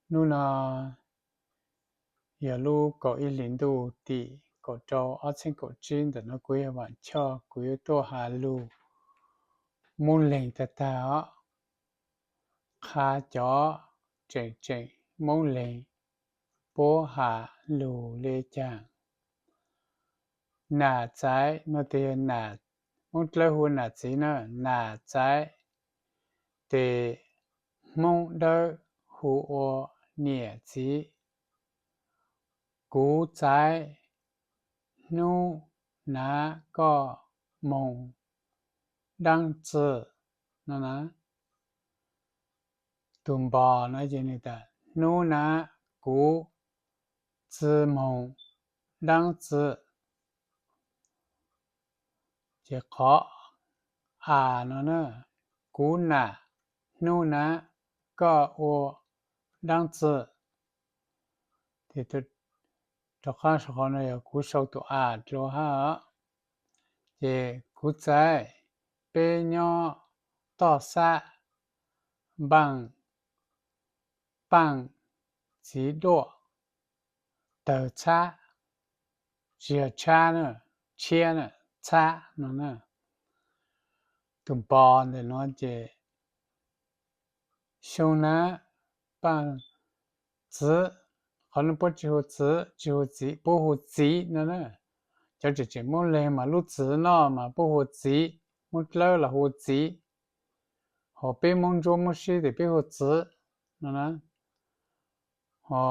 Hnub no yog lub kaum ib hlis ntuj tim kaum rau ob txhiab kaum tsib. Ntawm no kuv yog Vam Choj, kuv yuav tuaj has lug Moob Leeg tag tag os, qha cov tseem tseem Moob Leeg puab has lug le caag. Nam txaiv no tes yog nam, Moob Dlawb hu nam txiv na, nam txaiv, tes Hmoob Dawb hu ua niam txiv. Kuv txaiv hnub nav koj moog daab tsi no na. Tug npos no ces nwg tas hnub nav kuv txi moog daab tsi. Ces qhov a no na, kuv nam hnub nav koj ua daab tsi. Ces rov qab sau qhov no yog kuv sau tug a dlua hab. Ces kuv txaiv peb nyob toj xab, npaaj, paaj txiv duaj, tawg txhab, tsi yog tshab na, tshiab na, txhab no na. Tug npos ntawm no ces xyoo nav paaj txiv, qhov no puab tsi hu txiv, tsi hu txiv, puab hu txiv no na. Cov tseem tseem Moob Leeg mas lub txiv no mas puab hu txiv, Moob Dlawb los hu txiv, ho peb Moob Ntsuab Moob Sib tes peb hu txiv no na. Ho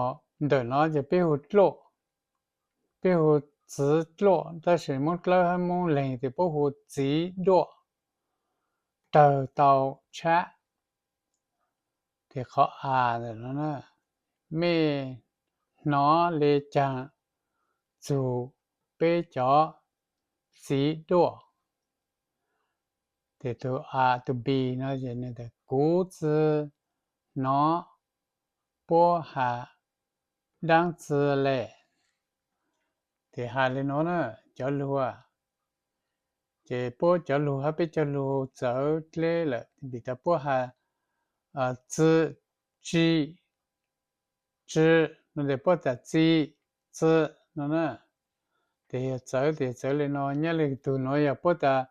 ntawm no ces peb hu dluaj, peb hu txiv dluaj, tab sis Moob Dlawb hab Moob Leeg tes puab hu txiv duaj, tawg tau tshab. Ces qhov a ntawm no na, mej hnov le caag txug peb cov txiv duaj? Ces tug a, tug B no es, kuv tsi hnov puab has daab tsi le. Ces has le nuav na, cov lug, ces puab cov lug hab peb cov lug txawv dleb lawm vim tas puab has tsi, tsi, tsi no tes puab tas txi, txi no na. Ces yog txawv tes txawv le no, nyob le tug nuav yog puab tas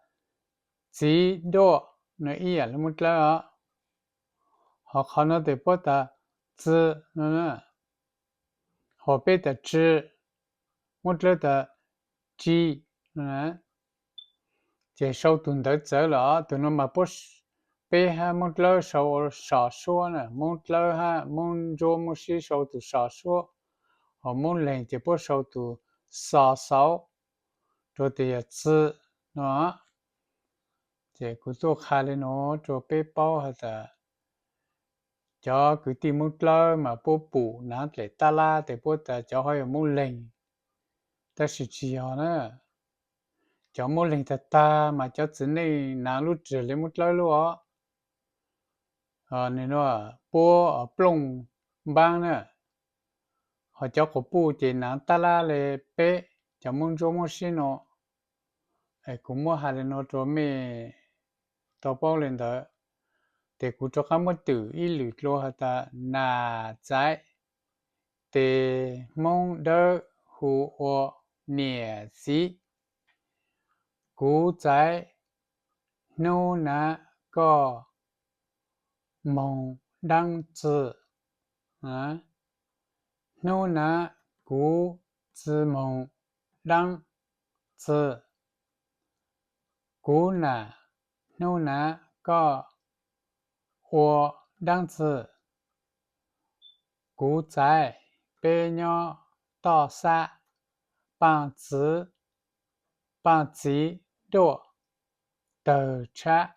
txiv duaj no ib yam le Moob Dlawb os. Ho qhov no tes puab tas txi no na, ho peb tas tsi, Moob Dlawb tas tsi no na. Ces sau tug ntawv txawv lawm os. Tug nuav mas puab, peb hab Moob Dlawb sau so suab na, Moob Dlawb hab Moob Ntsuab Moob Sib sau tug so suab, ho Moob Leeg ces puab sau tug xo xaub, rua tes yog txi no. Ces kuv tuaj qha le nuav rua peb paub has tas cov kwv tij Moob Dlawb mas puab pum naav dlaim tab lab tes puab tas cov hov yog Moob Leeg, tab sis tsi yog na. Cov Moob Leeg tag tag mas cov txiv neej naav lub rig le Moob Dlawb lub os. Nws puab plooj npaab na, ho cov quas puj ces naav tab lab le peb cov Moob Ntsuab Moob Sib no. Kuv muab has le nuav rua mej tau paub le ntawd. Ces kuv rov qab muab twm ib lwm dlua has tas nam txaiv tes Hmoob Dawb hu ua niam txiv. Kuv txaiv hnub naav koj moog daab tsi? Hnub naav kuv tsi moog daab tsi. Kuv nam hnub naav koj ua daab tsi? Kuv txaiv peb nyob toj xab, paaj txiv, paaj txiv duaj, tawg tshab.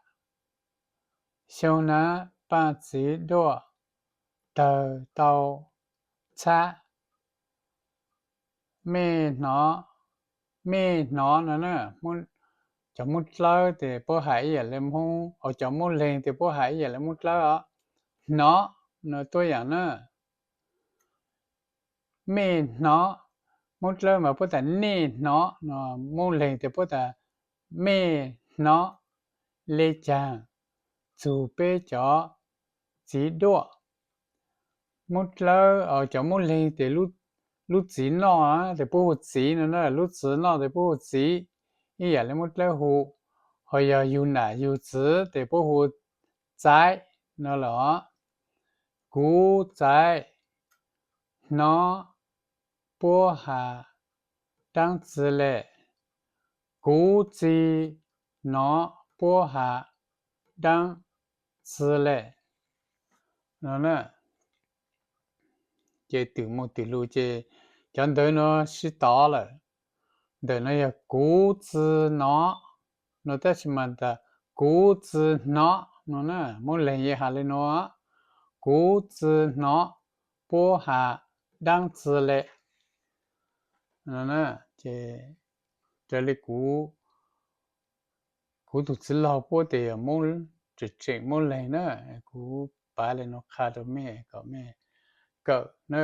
Xyoo naav paaj txiv duaj, tawg tau txhab. Mej hnov, mej hnov no na, cov Moob Dlawb tes puab has ib yam le Moob, cov Moob Leeg tes puab has ib yam le Moob Dlawb os. Hnov no tuab yaam na, mej hnov, Moob Dlawb mas puab tas nej hnov no, Moob Leeg tes puab tas mej hnov le caag txug peb cov txiv duaj? Muab dlawb, cov muab leeg tes lub txiv noj tes puab hu txiv no na, lub txiv noj tes puab hu txiv, ib yam le muab dlawb hu. Ho yog yug nam yug txiv tes puab hu txaiv no los. Kuv txaiv hnov puab has daab txi le. Kuv txi hnov puab has daab txi le no na. Ces twm mus twm lug ces cov ntawv no sib tov lawm. Ntawm no yog kuv txi hnov no tab sis mas tas kuv txi hnov no na, muab leeg yeej has le nuav, kuv txi hnov puab has daab txi le no. Ces raws li kuv, kuv tug txiv laug puab tes yog muab tseem tseem muab leeg na, kuv pav le nuav qha rua mej kom mej kawm na.